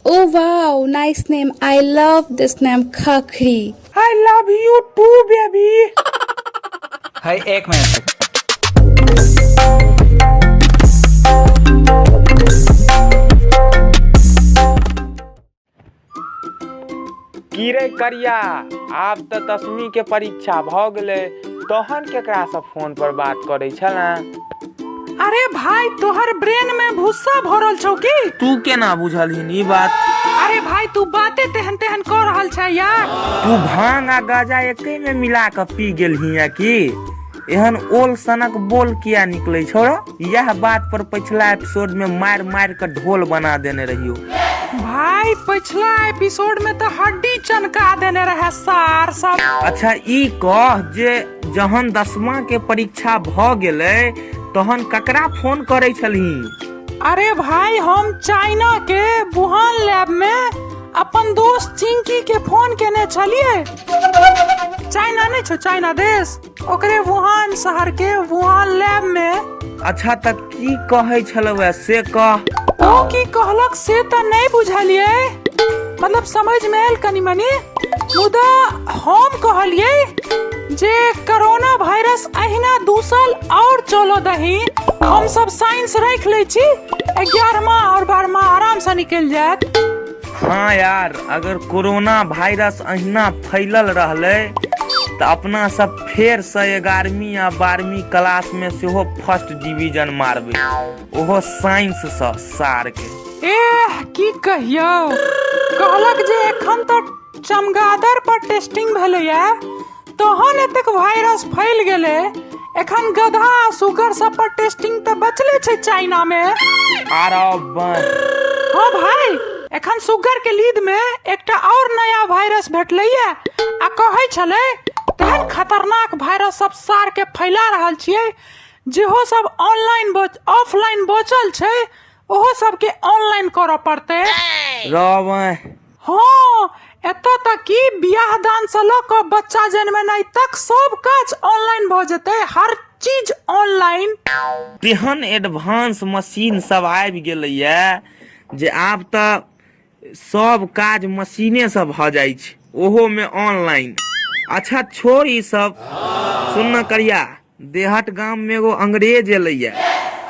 Oh wow, nice name. I love this name, Khakri. I love you too baby. है, एक minute. की रे करिया, आब तऽ 10वीं के परीक्षा भऽ गेलै, तहन केकरासँ फोन पर बात करै छले? अरे भाई, तोहर ब्रेन में भूसा भरल छौ की? तू केना बुझलहिन ई बात? अरे भाई, तू बाते तेहन तेहन कऽ रहल छै यार। तू भांग आ गाजा एके में मिला कऽ पी गेलही या की? एहन ओल सनक बोल किया निकलै छौ रो? इएह बात पर पिछला एपिसोड में मारि मारि कऽ ढोल बना देने रहियो। भाई, पिछला एपिसोड में तो हड्डी चनका देने रहे सार सब। अच्छा ई कह जे जहन 10वां के परीक्षा भऽ गेलै तहन ककरा फोन करै छलही? अरे भाई, हम चाइना के वुहान लैब में अपन दोस्त चिंकी के फोन केने छलिए। चाइना नहीं छो, चाइना देश, ओकरे वुहान शहर के वुहान लैब में। अच्छा, तऽ की कहै छलौ से कह। ओ की कहलक से तऽ नहीं बुझलिए, मतलब समझ में आयल कनी मनी, मुदा हम कहलिए जे कोरोना वायरस अहिना 2 साल और चलो दही, हम सब साइंस राखि लै छी, 11वां और 12वां आराम से निकलि जायत। हाँ यार, अगर कोरोना वायरस अहिना फैलल रहलै तऽ अपना सब फेर से 11वीं आ 12वीं क्लास में सेहो फर्स्ट डिवीजन मारबै, ओहो साइंस सँ सार के। एह, की कहियौ, कहलक जे एखन तऽ चमगादड़ पर टेस्टिंग भेलैया तहन एतेक वायरस फैल गेलै, एखन गधा आ सुगर सब पर टेस्टिंग तऽ बचले छै चाइना में। हाँ भाई, एखन सुगर के लीद में एकटा और नया वायरस भेटलैया आ कहै छलै तेहन खतरनाक वायरस सब सार के फैला रहल छियै, जेहो सब ऑनलाइन ऑफलाइन बचल छै ओहो सबके ऑनलाइन करऽ पड़तै। हाँ, एतऽ तक कि बियाह दान से लऽ कऽ बच्चा जन्मेनाइ तक सब काज ऑनलाइन भऽ जेतै, हर चीज ऑनलाइन। तेहन एडवांस मशीन सब आबि गेलैया जे आब तऽ सब काज मशीने से भऽ जाइ छै, ओहो में ऑनलाइन। अच्छा छोड़ ई सब, सुन न करिया, देहट गाम में एगो अंग्रेज एलैया।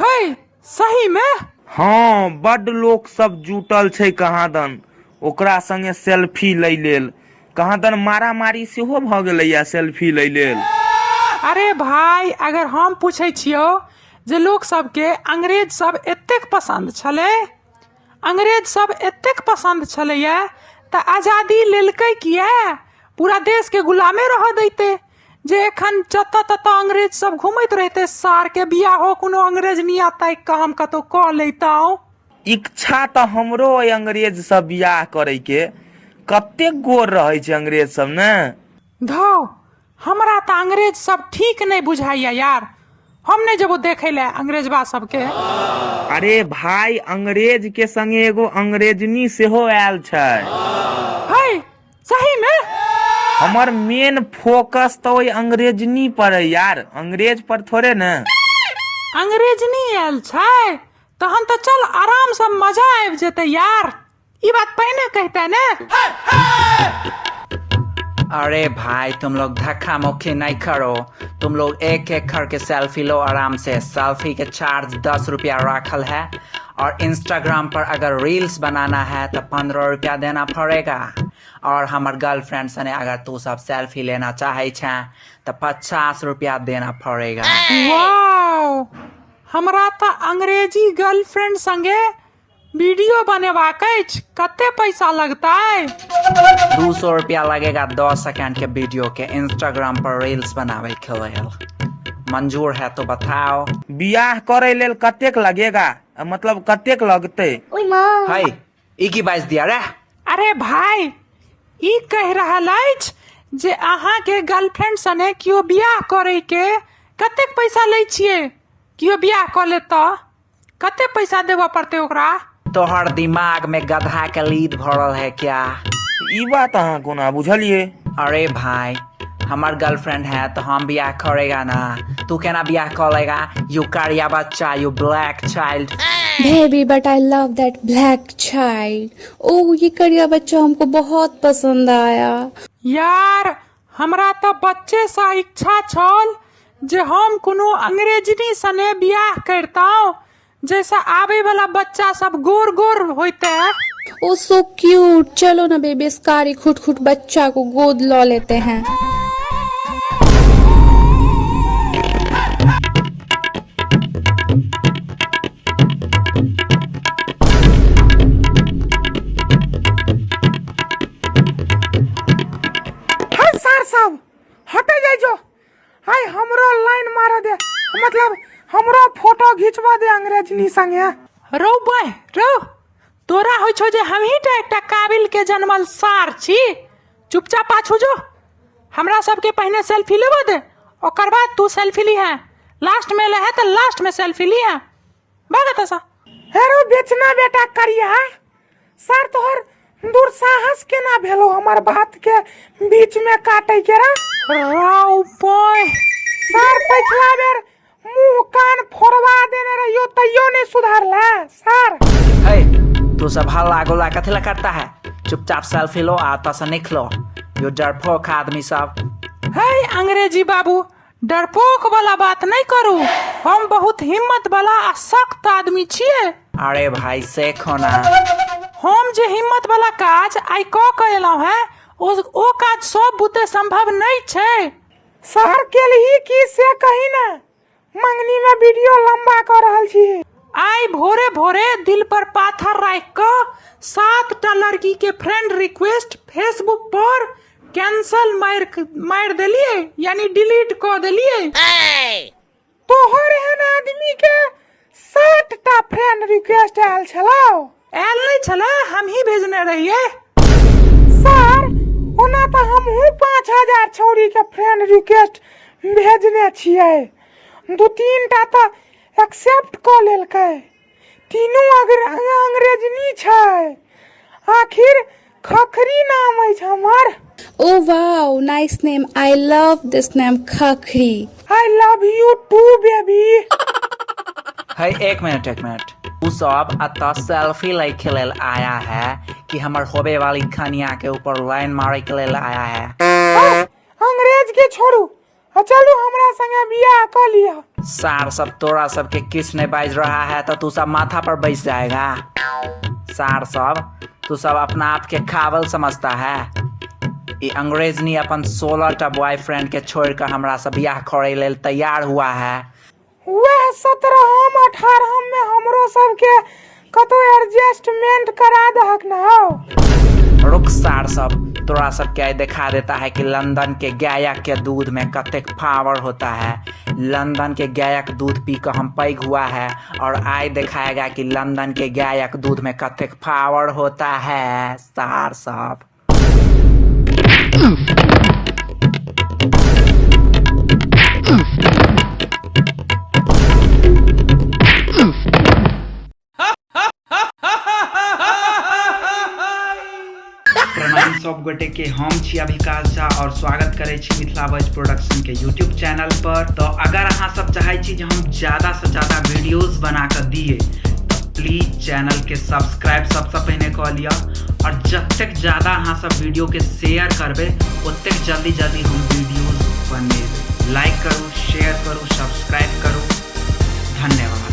है, सही में? हाँ, बड लोक सब जुटल छै कहाँ दन ओकरा संगे सेल्फी लै लेल, कहाँ दन मारामारी सेहो भऽ गेलैया सेल्फी लै लेल। अरे भाई, अगर हम पूछै छियौ जे लोक सबके अंग्रेज सब एतेक पसंद छलै, अंग्रेज सब एतेक पसंद छलैया तऽ आजादी लेलकै किया? पूरा देश के गुलामे रह दैते, जे एखन जतऽ ततऽ अंग्रेज सब घूमैत रहिते, सार के बियाहो कोनो अंग्रेज निया ताकि कऽ हम कतौ कऽ लैतहुँ। इच्छा तऽ हमरो अइ अंग्रेज सब बियाह करे के, कतेक गोर रहै छै अंग्रेज सब ने। धौ, हमरा तऽ अंग्रेज सब ठीक नहि बुझाइया यार, हम नहि जेबो देखै लए अंग्रेजबा सबके। अरे भाई, अंग्रेज के संगे एगो अंग्रेजनी सेहो आयल छै। है, सही में? हमर मेन फोकस तऽ ओहि अंग्रेजनी पर है यार, अंग्रेज पर थोड़े ने। अंग्रेजनी आयल छै तहन तऽ चल आराम से मजा आबि जेतै यार, ई बात पहिने कहते ने। अरे भाई, तुम लोग धक्का मुक्की नहीं करो, तुम लोग एक एक करके सेल्फी लो आराम से। सेल्फी के चार्ज 10 रुपया रखल है और इंस्टाग्राम पर अगर रील्स बनाना है तो 15 रुपया देना पड़ेगा। और हमर गर्लफ्रेंड सने अगर तू सब सेल्फी लेना चाहे छे तो 50 रुपया देना पड़ेगा। वाओ, हमरा तऽ अंग्रेजी गर्लफ्रेंड संगे वीडियो बनेबाक अछि, कते पैसा लगतै? 200 रुपया लगेगा 10 सेकंड के वीडियो के इंस्टाग्राम पर रील्स बनावे के लेल। मंजूर है तो बताओ। बियाह करे लेल कतेक लगेगा, मतलब कतेक लगतै? है, ई की बाज दिया रे? अरे भाई, ई कहि रहल अछि जे अहाँके गर्लफ्रेंड सने केओ बियाह करे के कतेक पैसा लै छियै? केओ बियाह कऽ लेत तऽ कते पैसा देबऽ पड़तै ओकरा? तोहर दिमाग में गधा के लीद भरल है क्या? ई बात अहाँ कोना बुझलियै? अरे भाई, हमर गर्लफ्रेंड है तो हम बियाह करेगा ना, तू केना बियाह कऽ लेगा? You करिया बच्चा, you black child. Baby but I love that black child. ओ ये करिया बच्चा हमको बहुत पसंद आया। यार हमरा तऽ बच्चेसँ इच्छा छल जे हम कोनो अंग्रेजनी सने बियाह करितहुँ, जाहिसँ आबैवला बच्चा सब गोर गोर होइते। ओ सो क्यूट, चलो ना बेबी इस कारी खुट खुट बच्चा को गोद लो लेते हैं। हर सार सब हटे जाइ जो, आइ हमरो लाइन मारऽ दे, मतलब हमरो फोटो घिचबऽ दे अंग्रेजनी संगे। रौ बह रौ, तोरा होइ छौ जे हमही टा एकटा काबिल के जनमल सार छी? चुपचाप पाछू जो, हमरा सबके पहिने सेल्फी लेबऽ दे, ओकर बाद तू सेल्फी लीहे। लास्ट में ले है तऽ लास्ट में सेल्फी लीहे। भाग एतऽसँ। हे रौ बेचना बेटा करिया सर, तोहर दुर्साहस केना भेलो हमर बात के बीच में काटे के रा? रौ बह सर, पिछला बेर मुंह कान फोड़वा देने रहियो, तैयो नहीं सुधारला सर। हे तू सब हल्ला गुल्ला कथी ला करता है? चुपचाप सेल्फी लो आ से निकलो, you डरपोक आदमी सब। हे अंग्रेजी बाबू, डरपोक वाला बात नहीं करू, हम बहुत हिम्मत वाला आ सख्त आदमी छियै। अरे भाई सीखो ना। हम जे हिम्मत वाला काज आइ कऽ के एलहुँ हेँ, ओ काज सब बुते संभव नहीं छै। सर केलही की से कही ना, मंगनी में वीडियो लंबा कर रहल छी। आइ भोरे भोरे दिल पर पाथर राखि कऽ 7टा लड़की के फ्रेंड रिक्वेस्ट फेसबुक पर कैंसल मारि देलियै, यानी डिलीट कऽ देलियै। तोहर एहन आदमी के 7टा फ्रेंड रिक्वेस्ट आयल छलौ? आयल नहि छलै, हमही भेजने रहियै। सर ओना तऽ हमहूँ 5000 छौड़ी के फ्रेंड रिक्वेस्ट भेजने छियै, 2-3 टा तऽ एक्सेप्ट कऽ लेलकै, तीनू अंग्रेजनी छै, आखिर खखरी नाम अछि हमर। Oh wow, nice name, I love this name Khakhri. I love you too baby. है एक मिनट एक मिनट, उ सब अतः सेल्फी लै के लेल आया है कि हमर होबे वाली खनिया के ऊपर लाइन मारे के लेल आया है? अंग्रेज के छोड़ू, चलू हमरा संगे बियाह कऽ लिअ। सार सब तोरा सबके किछ नहीं बाजि रहा है तो तू सब माथा पर बैस जाएगा। सार सब तू सब अपना आप के काबिल समझता है? ई अंग्रेजनी अपन 16टा बॉयफ्रेंड के छोड़ कर हमरा से बियाह करे लेल तैयार हुआ है। वह 17 18 में हमरो सबके कतौ एडजस्टमेंट करा दहक ना हौ। रुक सार सब, तोरा सब के दिखा देता है कि लंदन के गायक के दूध में कतेक पावर होता है। लंदन के गायक दूध पी कर हम पैघ हुआ है और आय दिखाएगा कि लंदन के गायक दूध में कतेक पावर होता है। सार सब प्रणाम सब गोटे के, हम छी अभिकाश झा और स्वागत करै छी मिथिला वॉइस प्रोडक्शन के यूट्यूब चैनल पर। तो अगर अहाँ सब चाहै छी जे हम ज़्यादा से ज़्यादा वीडियोस बना के दिए तो प्लीज चैनल के सब्सक्राइब सबसे पहिने कऽ लिअ और जतेक ज़्यादा अहाँ सब वीडियो के शेयर करबै ओतेक जल्दी जल्दी हम वीडियोस बनेबै। लाइक करू, शेयर करू, सब्सक्राइब करू। धन्यवाद।